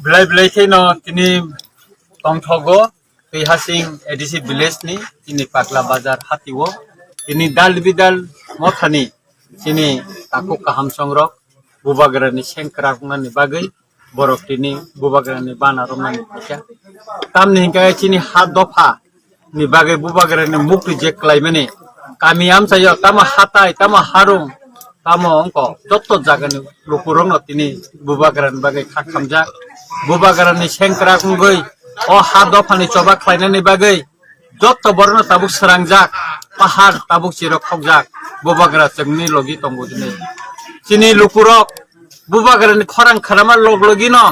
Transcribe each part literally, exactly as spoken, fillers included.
Belai belai kheno tini tongthogo Twi Hasing A D C village ni tini Pakla Bazar hatio tini dal bidal mothani tini takhuk kaham songrok bubagrani sengkrak wngnani bagwi borok tini bubagrani bana romnani phaikha. Tamni hinkhe chini ha dopha ni bagwi bubagrani mukti je klaimani kami amchaio tamo hatai, tamo harung, tamo wngkok jotto jagani lukurokno tini bubagrani bagwi kha khamjak. Bubagrani sengkrak wngwi o ha dophani choba khlainani bagwi jotto borokno tabuk srangjak, pahar tabuk chirok khokjak, bubagra chwngni logi tongo hwnwi. Chini lukurok bubagrani khorang kharama log logino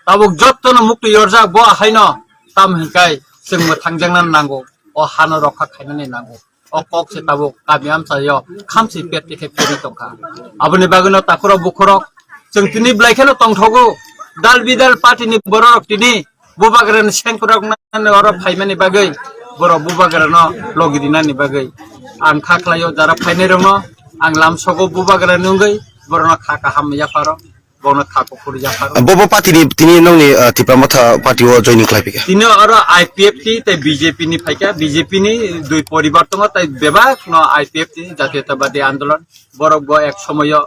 tabuk jottono mukti yorjak bo ahaino. Tamo hinkai chwng mwthangjakna nango, o hano rokha khainani nango. O kok se tabuk kami amchaio khamsi pet tikhe peri tongkha. Aboni bagwino takhurok bukhurok chwng tini belai kheno tongthogo. Dal bidal party ni bororok tini bubagrani sengkrak nani oro phaimani bagwi, borok bubagrano logi dinani bagwi. Ang kha khlaio jara phainairokno, ang lamsogo bubagrani wngwi borokno kha kaham yapharo. Bono kha kuphur japhar. Bo, bo party ni tini nongni, ah, Tipra Motha party o joining khlai phika? Tini oro I P F T tei B J P ni phaikha, B J P ni dui poribar tongo, tei bebak no I P F T ni Jatiyotabadi Andolon. Borok bo ek somoyo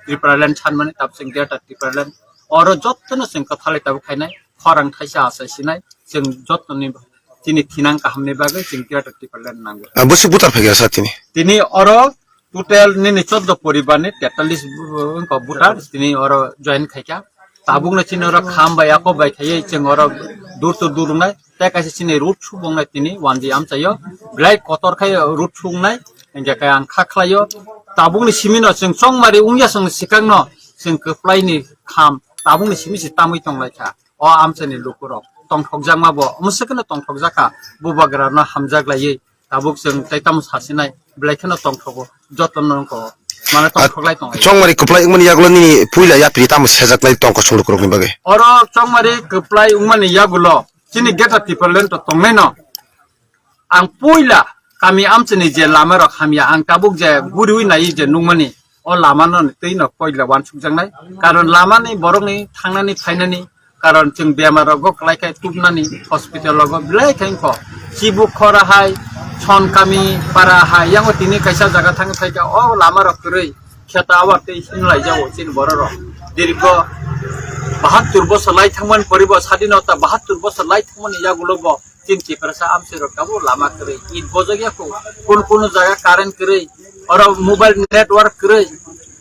Tipraland sanmani, tabuk chwng Greater Tipraland. Oro jottono chwng kwthalai tabuk khainai, khorang thaisa achai sinai, chwng jottoni chini thinang kahamni bagwi chwng Greater Tipraland nango. Ah, bosi butar phaikha sa tini? Tini oro total nini choddo poribar ni tetallis wngkha voter tini oro join khaikha. Tabukno chini oro kham bai ako bai khaiwi chwng oro door to door wngnai. Tei kaisa chini road suk wngnai tini one G amchaio. Belai kotor khai road suk wngnai. Hingkhe khe ang kha khlaio. Tabukni simino chwng chongmari wngya chwng swkangno chwng kwplai ni kham tabukni simi se tamwi tonglaikha. O amchaini lukurok tongthokjakma bo, omo se kheno tongthokjakha, bubagrano hamjak laiwi tabuk chwng tei tamo sasinai, belai kheno tongthogo, jotono wngkho, mane tongthoklai tonglai. Chongmari kwplai wngmani yagulo nini puila yapri tamo sejaknai tong kosong lukurokni bagwi? Oro chongmari kwplai wngmani yagulo chini Greater Tipraland to tongnaino. Ang puila kami amchini je lama rok hamya, ang tabuk je guriwi nai je nungmani, o lama no twi no puila wansukjaknai. Karon lama ni borok ni thangnani phainani, karon chwng bemar rogo kwlai khai tubnani hospital rogo belai khai wngkho. Chibuk khora hai, Sonkami para hai, yango tini kaisa jaga thang thaika, o lama rok kwrwi kheta awa tei hinlai jago chini borok rok. Dirgo bahattur bosor lai thangmani poribo, sadinota bahattur bosor lai thangmani yagulo bo. Chini Tiprasa amchairok tabuk lama kwrwi, it bojok ya kho, kun kun jaga current kwrwi, oro mobile network kwrwi,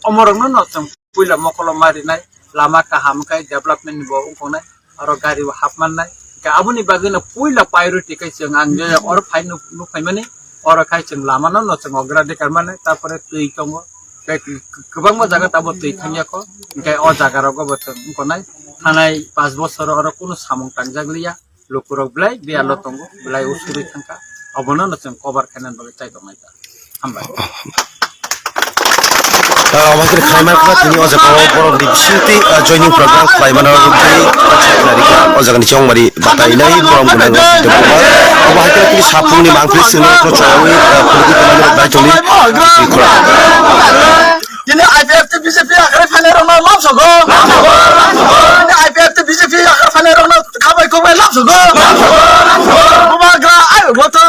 omorokno no chwng puila mokolo ma rinai, lama kaham khai development ni bo wngkoknai, oro gari bo hap mannai, hwnkhe aboni bagwino puila priority khai chwng ang je oro phai nuk, nuk phaimani, oro khai chwng lamano no chwng ogradikar mannai, tarpore twi tongo, tei kwbangma jaga tabuk twi thangya kho, hwnkhe o jaga rogo bo chwng wngkoknai, thanai panch bosoro oro kunu samung tangjak liya. Lukurok belai biyalo tongo, belai usuri thangkha, obono no chwng cover khainani bagwi chai tongnai ta. Hambai. Ah, omo khe khlaima khna tini o jaga o borok ni bisingtwi, ah, joining program khlaimano rwgwi tini o jaga ni chongmari batai nai borok gwnang rok tei bubar. Obo hai khe tini sapung ni mangpili sino to chongwi, ah, phulugwi tongnai rok dai tongwi tini khorang. Tini I P F T B J P akhre phainai rokno lam sogo. Tini I P F T B J P akhre phainai rokno khabai kokbai lam sogo. Bubagra ayo goto.